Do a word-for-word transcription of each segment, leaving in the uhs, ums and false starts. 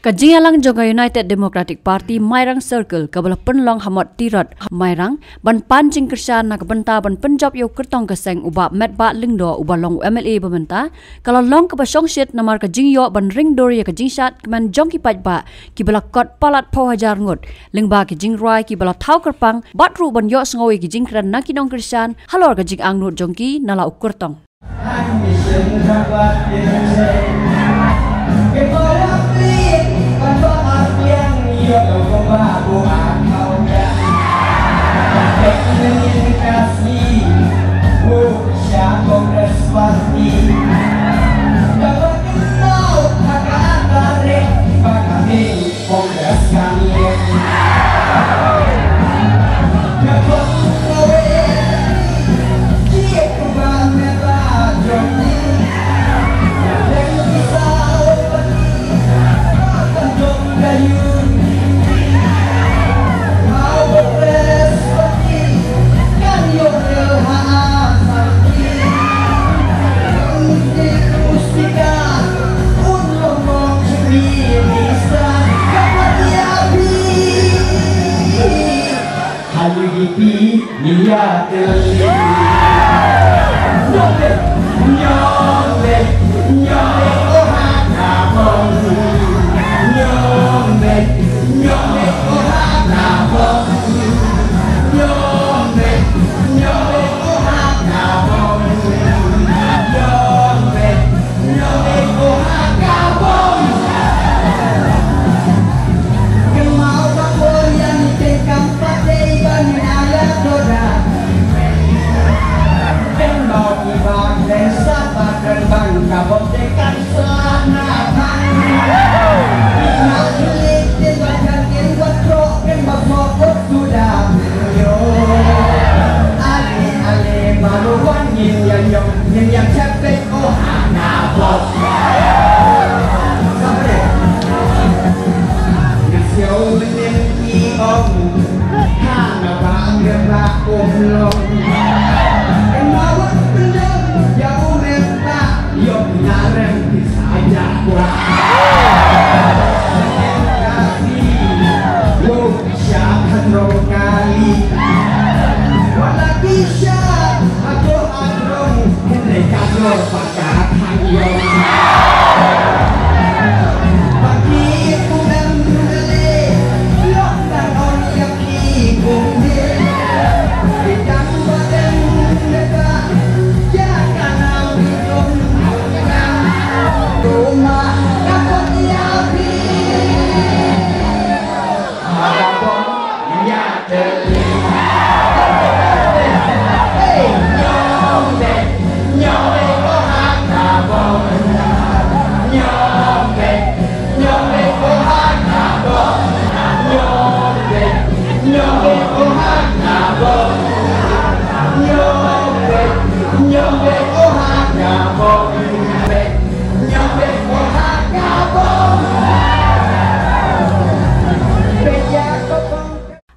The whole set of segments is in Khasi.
Ka jingïalang jong ka United Democratic Party Mairang Circle kaba la pynlong ha Mot Tirot, Mairang, ban pan jingkyrshan na ka bynta ban pynjop ïa u kyrtong ka seng u Bah Metbah Lyngdoh uba long u M L A ba mynta, ka la long kaba shongshit namar ka jingïoh ban ring dur ïa ka jingshad kmen jong ki paidbah kiba la kot palat phew hajar ngut, lyngba ki jingrwai kiba la thaw kyrpang, bad ruh ban ïohsngew ïa ki jingkren na ki nongkyrshan halor ka jingangnud jong ki na la u kyrtong.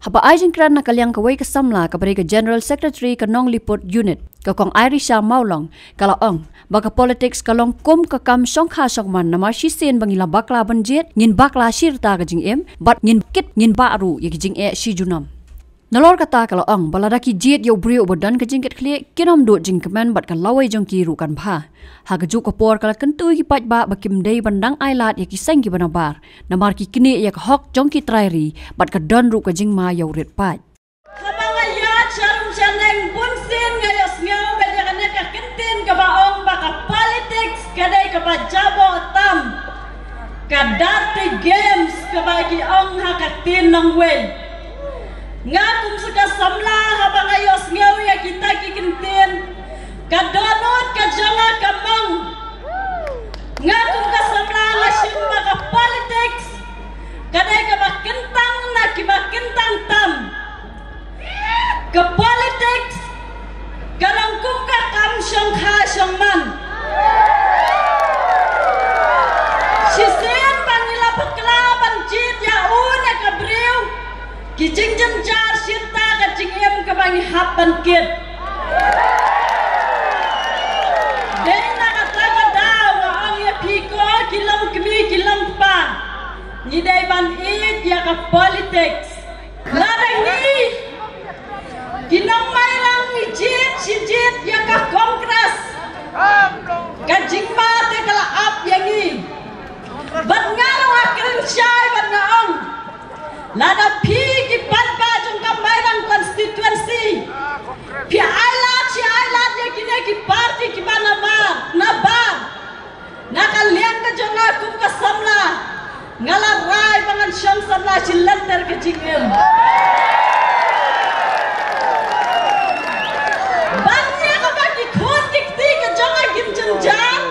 Haba ai jingkren na ka liang kawei ka samla kaba dei ka General Secretary ka Nongliput Unit, ka Kong Irisha Mawlong, ka la ong ba ka politics ka long kum ka kam shongkha shongman, namar shisien ba ngi la bakla ban jied, ngin bakla shi rta ka jingim, bad ngin kit ngin bah ruh ïa ki jingeh shi junom. Nalor kata ka la ong ba lada ki jied ïa u briew uba don ka jingkitkhlieh, kin ym duh jingkmen bad ka lawei jong ki ruh kan bha. Ha kajuh ka por ka la kyntu ïa ki paidbah ba kim dei ban dang ailad ïa ki seng kiba nabar, namar ki knieh ïa ka hok jong ki trai ri bad ka don ruh ka jingma ïa u rit paid. Haba nga ïaid sha rum sha neng bunsien nga ïohsngew bad ïa kane ka kyntien kaba ong ba ka politics ka dei kaba jaboh tam, ka dirty games kaba ki ong ha ka ktien nongwei. Nga kum sa ka samla haba nga ïohsngew ïa kita ki kyntien, ka dohnud ka jong nga ka mong. Nga kum ka samla nga shim ba ka politics ka dei kaba kyntang na kiba kyntang tam. Ka politics ka long kum ka kam shongkha shongman. Shisien ba ngi la bakla ban jied ïa u ne ka briew, ki jingjynjar shi rta ka jingim kaba ngi hap ban kit. Dei na kata ka daw nga ong ïa phi ko ki longkmie ki longkpa, Politics. Lada ngi ki nong Mairang ngi jied shi jied ïa ka Congress, ka jingma te ka la ap ïa ngi. Bad nga ruh nga kren shai bad nga ong, lada phi ki paidbah jong ka Mairang constituency phi ailad shi ailad ïa kine ki party kiba nabar nabar, na ka liang ka jong nga kum ka samla, nga la rai ba ngan shong samla shi lynter ka jingim. Ban ïa kaba ki khun ki kti ka jong nga kin jynjar,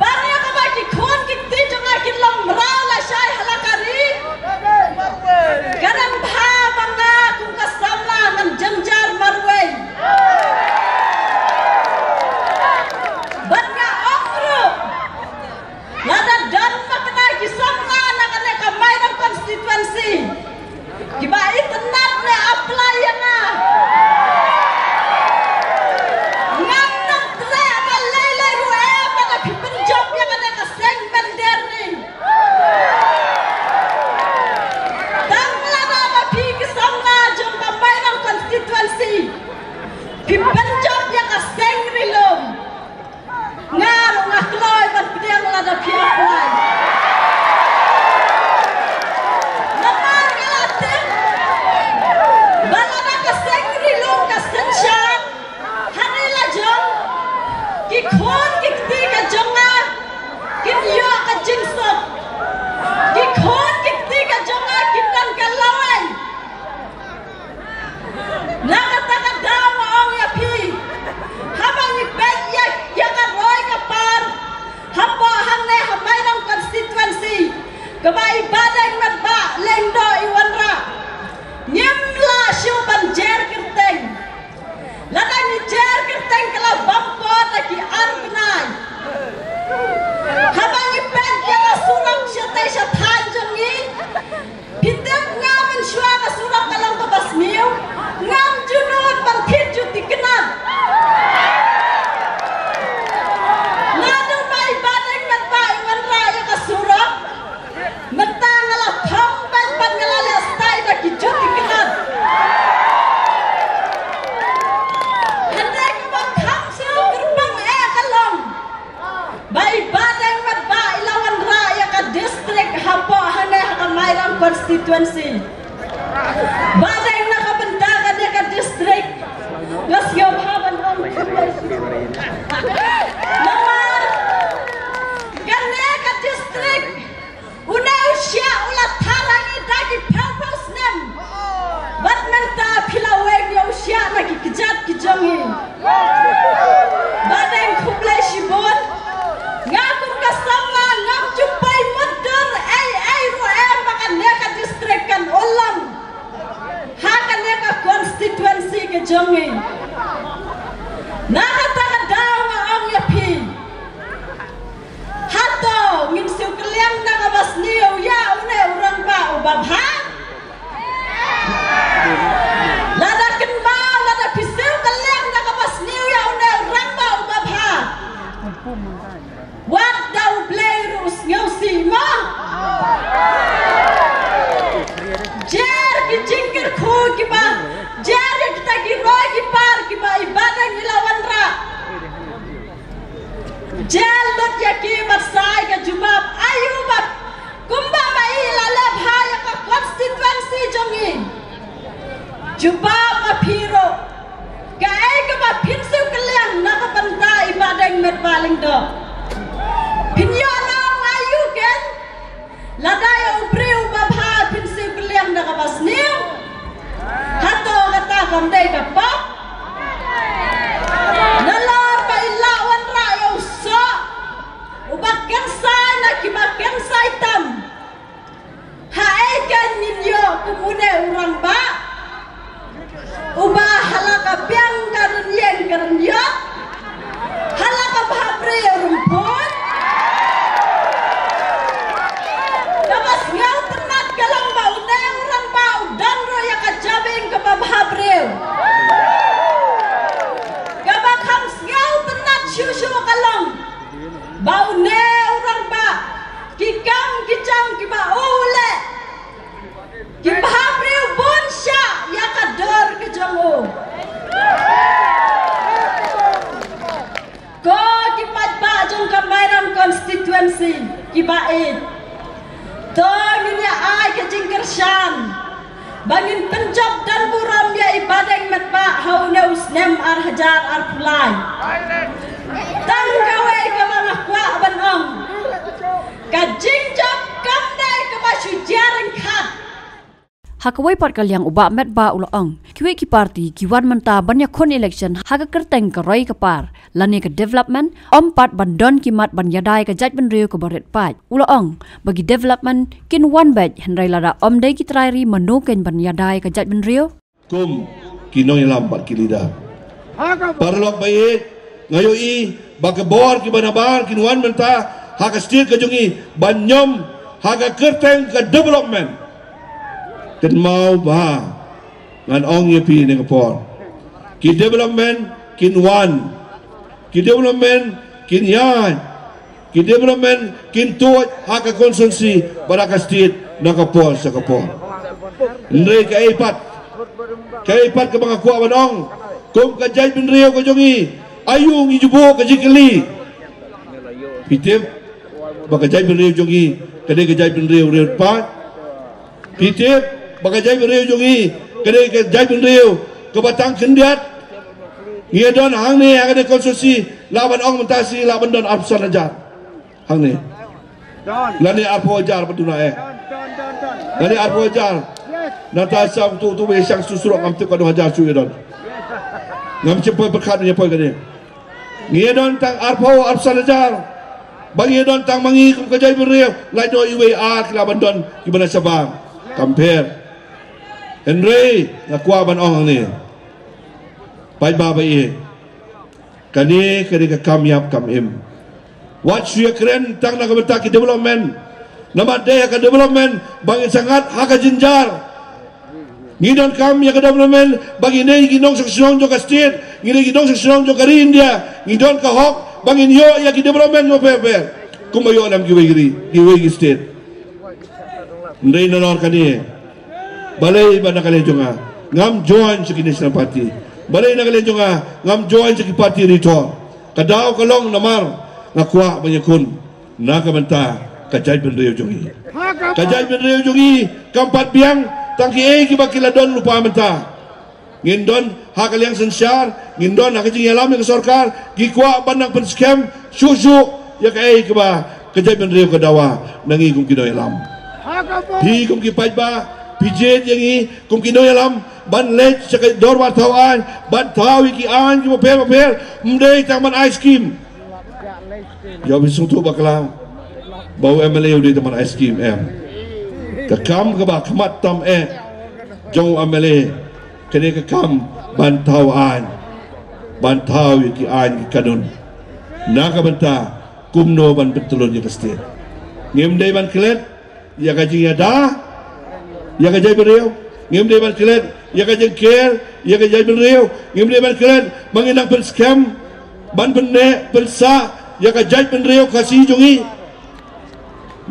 ban ïa kaba ki khun ki kti jong nga kin long mraw lashai ha la ka ri, ka dang bha ba nga kum ka samla ngan jynjar marwei. Bad nga ong ruh, lada don ma kane ki samla na kane ka Mairang constituency kiba itynnad ne apply ïa nga, ngam nang treh ba lei lei ruh eh ba da phi pynjop ïa kane ka seng mynder ri. Tang lada ba phi ki samla jong ka Mairang constituency phi pynjop ïa ka seng Ri Lum, nga ruh nga kloi ban pdiang lada phi apply. Namar nga la tip ba lada ka seng Ri Lum ka synshar, hane la jong, ki khun ki kti ka jong nga kin ïoh ka jingsuk. Ki khun ki kti ka jong nga kin don ka lawei. Na kata ka daw nga ong ïa phi, haba ngi peit ïa, ïa ka roi ka par hapoh hangne ha Mairang constituency kaba i Bahdeng Metbah Lyngdoh i wanrah, ngim lah shuh ban jer kyrteng. Lada ngi jer kyrteng ka la bam pat ha ki ar bnai. Haba ngi peit ïa ka surok shatei shathaiñ jong ngi, phi tip nga mynshuwa ka surok ka long kaba sniew, ngam ju nud ban thied jutikna. Naduh ba i Bahdeng Metbah i wanrah ïa ka surok, mynta nga la thong bad, bad nga la leh stai da ki jutikna. Hynrei kaba kham sniew kyrpang eh ka long ba i Bahdeng Metbah i la wanrah ïa ka district hapoh hangne ha ka Mairang constituency. Bahdeng, na ka bynta kane ka district nga sngewbha ban ong khublei shibun. Namar kane ka district, une u shiah u la thar ha ngi da ki phew phew snem. Bad mynta phi la weng ïa u shiah na ki kjat ki jong ngi. Bahdeng, khublei shibun. Nga kum ka samla ngam ju poi mutdur ei ei ruh em ba kane ka district kan ïalam ha kane ka constituency ka jong ngi. Na kata ka daw nga ong ïa phi, hato ngin siew kylliang da kaba sniew ïa une u rangbah uba bha? Lada kynmaw, lada phi siew kylliang da kaba sniew ïa une u rangbah uba bha, wat da U Blei ruh u sngewsih mo. Jer ki jingkyrkhu kiba, jer ïa kita ki roi ki par kiba i Bahdeng i la wanrah. Jer lut ïa ki bad sa ai ka jubab, aïu ba kumba ma i la leh bha ïa ka constituency jong i. Jubab ma phi ruh, kaei kaba phin siew kylliang na ka bynta i Bahdeng Metbah Lyngdoh? Phin ïoh na ong aïu ken? Lada ïa u briew uba bha phin siew kylliang da kaba sniew, hato kata kam dei ka pop? Nalor ba i la wanrah ïa u soh uba kynsai na kiba kynsai tam, haei ken ngin ïoh kum une u rangbah uba ha Kiba ïeit, to ngin ïa ai ka jingkyrshan ba ngin pynjop don burom ïa i Bah Deng Metbah ha une u snem ar hajar arphew lai. Tang kawei kaba nga kwah ban ong, ka jingjop kam dei kaba shu jia ryngkat. Ha kawei pat ka liang u Bah Metbah u la ong, kiwei ki party ki wan mynta ban ïakhun election ha ka kyrteng ka roi ka par lane ka development, ym pat ban don ki mat ban ïada ïa ka jaitbynriew kaba rit paid. U la ong ba ki development kin wan beit, hynrei lada ym dei ki trai ri, mano kin ban ïada ïa ka jaitbynriew? Kum ki nongïalam bad ki leader, paralok ba ïeit, nga ïohi ba ka bor kiba nabar kin wan mynta ha ka state ka jong ngi ban ñiom ha ka kyrteng ka development. Kynmaw ba ngan ong ïa phi ne ka por, ki development kin wan, ki development kin ïaid, ki development kin tuid ha ka constituency bad ha ka state na ka por sha ka por. Hynrei kaei pat, kaei pat kaba nga kwah ban ong, kum ka jaitbynriew ka jong ngi, aïu ngi ju buh ka jingkylli? Phi tip ba ka jaitbynriew jong ngi ka dei ka jaitbynriew rit paid. Phi tip ba ka jaitbynriew jong ngi ka dei ka jaitbynriew kaba tang khyndiat. Ngi don hangne ha kane ka constituency, lah ban ong mynta shi, lah ban don arphew san hajar hangne. Lane arphew hajar ba duna eh. Lane arphew hajar. Nangta sa tu tu ba ïa shang shu surok, ngam tip katno hajar shu ïa don. Ngam shym poi pyrkhat ïa poi kane. Ngi don tang arphew, arphew san hajar. Ba ngi don tang ma ngi kum ka jaitbynriew, lait noh iwei ar ki lah ban don kiba na shabar. Kam pher. Hynrei nga kwah ban ong hangne, paidbah ba ïeit, kane ka dei ka kam ïap kam im. Wat shu ïa kren tang na ka bynta ki development. Namar dei ha ka development ba ngin sa ngat ha ka jynjar. Ngi donkam ïa ka development ba ngi dei ki nongshong shnong jong ka state, ngi dei ki nongshong shnong jong ka ri India, ngi don ka hok ba ngin ïoh ïa ki development bapher bapher kumba ïoh lem kiwei ki ri, kiwei ki state. Hynrei nalor kane, balei ba na ka liang jong nga ngam join sha ki National Party, balei na ka liang jong nga ngam join sha ki party ri thor? Ka daw ka long namar nga kwah ban ïakhun na ka bynta ka jaitbynriew jong ngi. Ka jaitbynriew jong ngi kam pat biang tang kiei kiba ki la don lypa mynta. Ngin don ha ka liang synshar, ngin don ha ka jingïalam ïa ka sorkar, ki kwah ban nang pynskhem shuh shuh ïa kaei kaba ka jaitbynriew ka dawa na ngi kum ki nongïalam. Phi kum ki paidbah, phi jied ïa ngi kum ki nongïalam ban leit sha ka dorbar thaw aiñ, ban thaw ïa ki aiñ kiba pher bapher, ym dei tang ban ai skim. Ïa phi sngewthuh bakla ba u M L A u dei tang ban ai skim, em. Ka kam kaba khmat tam eh jong u M L A ka dei ka kam ban thaw aiñ, ban thaw ïa ki aiñ ki kanun na ka bynta kumno ban pyntyllun ïa ka state. Ngim dei ban klet ïa ka jingïada ïa ka jaitbynriew, ngim dei ban klet ïa ka jingker ïa ka jaitbynriew, ngim dei ban klet ba ngin nang pynskhem ban pynneh pynsah ïa ka jaitbynriew Khasi jong ngi.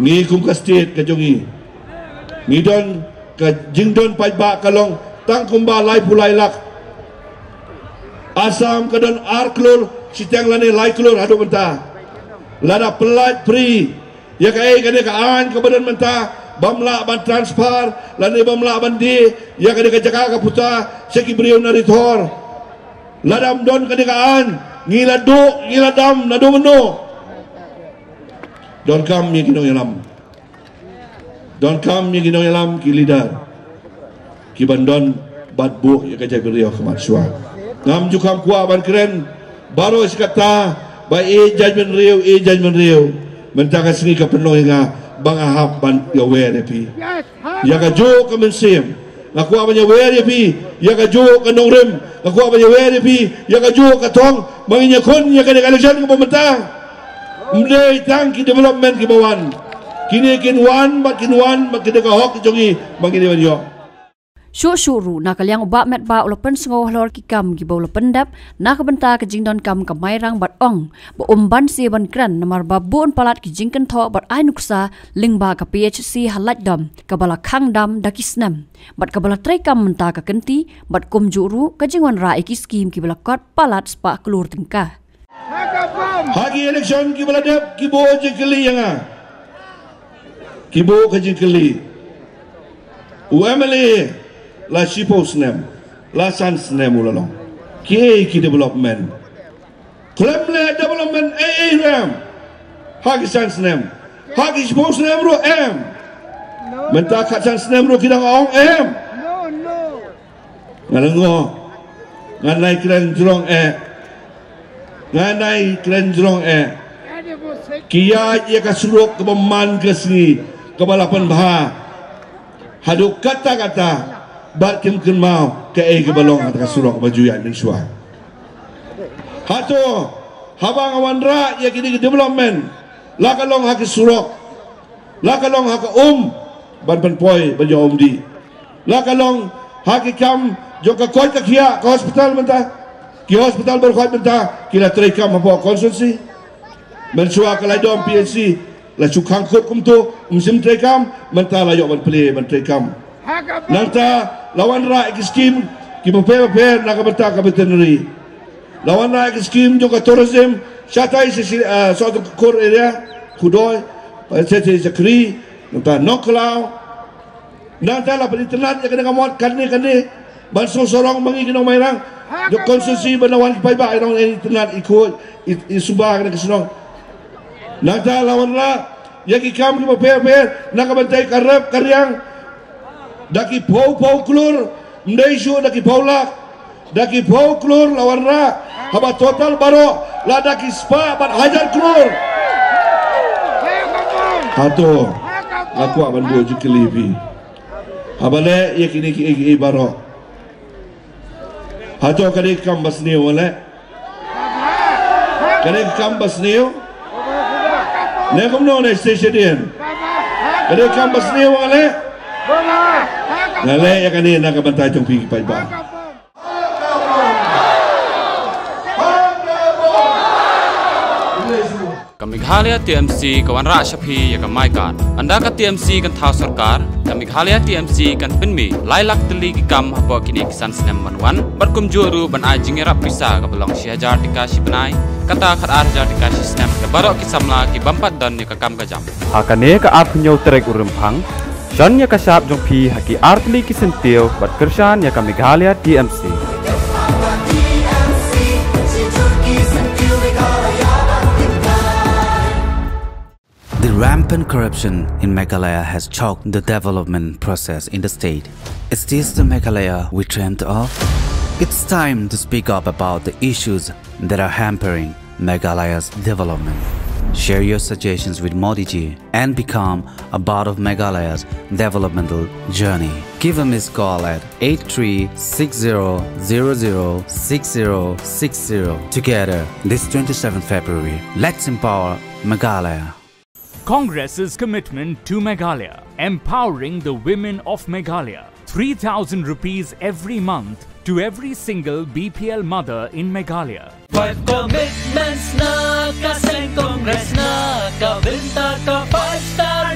Ngi kum ka state ka jong ngi, ngi don ka jingdon paidbah ka long tang kumba laiphew lai lak. Assam ka don ar klur shiteng lane lai klur haduh mynta. Lada pyllait pyrshah ïa kaei kane ka aiñ kaba don mynta, bym lah ban transfer lane bym lah ban die ïa kane ka jaka ka puta sha ki briew na ri thor. Lada ym don kane ka aiñ, ngi la duh, ngi la dam naduh mynno? Donkam ïa ki nongïalam, donkam ïa ki nongïalam, ki leader kiban don bad buh ïa ka jaitbynriew ha khmat shuwa. Ngam ju kham kwah ban kren baroh shi katta ba e jaitbynriew, e jaitbynriew. Mynta ka sngi ka pynlong ïa nga ba nga hap ban ïawer ïa phi ïa kajuh ka mynsiem. Nga kwah ban ïawer ïa phi ïa kajuh ka nongrim. Nga kwah ban ïawer ïa phi ïa kajuh ka thong ba ngin ïakhun ïa kane ka election kaba mynta. Ym dei tang ki development kiba wan, kine kin wan bad kin wan bad kine ka hok jong ngi ba ngin ïa wan ïoh. Shuh shuh ruh na ka liang u Bah Metbah u la pynsngew halor ki kam kiba u la pyndep na ka bynta ka jingdonkam ka Mairang bad ong ba um banse ban kren namar ba bun palat ki jingkynthoh bad ai nuksa lyngba ka P H C ha Laitdom kaba la khang dam da ki snem bad kaba la treikam mynta ka kynti bad kumjuh ruh ka jingwanrah ïa ki skim kiba la kot palat spah klur tyngka. Ha ki election kiba la dep ki bun jingkylli ïa nga. Ki bun ka jingkylli. U M L A la shiphew snem, la san snem u la long. Kiei ki development? Khlem leh development ei ei ruh em ha ki san snem. Ha ki shiphew snem ruh em. Mynta khatsan snem ruh ki dang ong em. Nga la ngoh. Nga nai kren jrong eh. Nga nai kren jrong eh. Ki ïaid ïa ka surok kaba man ka sngi, kaba la pynbha. Haduh katta katta bad kim kynmaw kaei kaba long ha ka surok ba ju ïaid mynshuwa. Hato haba nga wanrah ïa kine ki development, la ka long ha ki surok, la ka long ha ka um ban pynpoi ban ïoh um dih, la ka long ha ki kam jong ka koit ka khiah, ka hospital mynta, ki hospital baroh khoit mynta ki la treikam hapoh constituency. Mynshuwa ka Laidom P H C la shu khang khut kumto, um shym treikam, mynta la ïoh ban plie ban treikam. Nangta la wanrah ïa ki skim kiba pher bapher na ka bynta ka veterinary. La wanrah ïa ki skim jong ka tourism shatai sha shi, ah, Sohtrangkhul area, Khudoi, eh, shatai sha Khri, nangta Nongkhlaw. Nangta la pynitynnad ïa kane ka mot kane kane ban sngewsarong ma ngi ki nong Mairang. Jong constituency ban la wan ki paidbah, i nong, i tynnad, i khuid, i, i suba kane ka shnong. Nangta la wanrah ïa ki kam kiba pher bapher na ka bynta ka rep ka riang. Da ki phew phew klur, ym dei shuh da ki phew lak. Da ki phew klur la wanrah, haba total baroh la da ki spah bad hajar klur. Hato nga kwah ban buh jingkylli ïa phi, haba leh ïa kine kiei kiei baroh, hato ka dei ka kam ba sniew, ale? Ka dei ka kam ba sniew? Ne kumno ne station? Ka dei ka kam ba sniew, ale? Nga leh ïa kane na ka bynta jong phi ki paidbah. Ka Meghalaya T M C ka wanrah sha phi ïa ka MyGov. Ynda ka T M C kan thaw sorkar, ka Meghalaya T M C kan pynmih lai lak tylli ki kam hapoh kine ki san snem ban wan, bad kumjuh ruh ban ai jingïarap pisa kaba long shi hajar tyngka shi bnai, kata khatar hajar tyngka shi snem, ïa baroh ki samla ki bym pat don ïa ka kam ka jam. Ha kane ka arphew hynñiew tarik u Rymphang, shon ïa ka shap jong phi ha ki artylli ki syntiew bad kyrshan ïa ka Meghalaya T M C. The rampant corruption in Meghalaya has choked the development process in the state. Is this the Meghalaya we dreamt of? It's time to speak up about the issues that are hampering Meghalaya's development. Share your suggestions with Modi ji and become a part of Meghalaya's developmental journey. Give a missed call at eight three six zero zero zero six zero six zero. Together, this twenty-seventh February, let's empower Meghalaya. Congress's commitment to Meghalaya, empowering the women of Meghalaya. Three thousand rupees every month to every single B P L mother in Meghalaya. Five commitments na ka seng Congress na ka bynta ka five star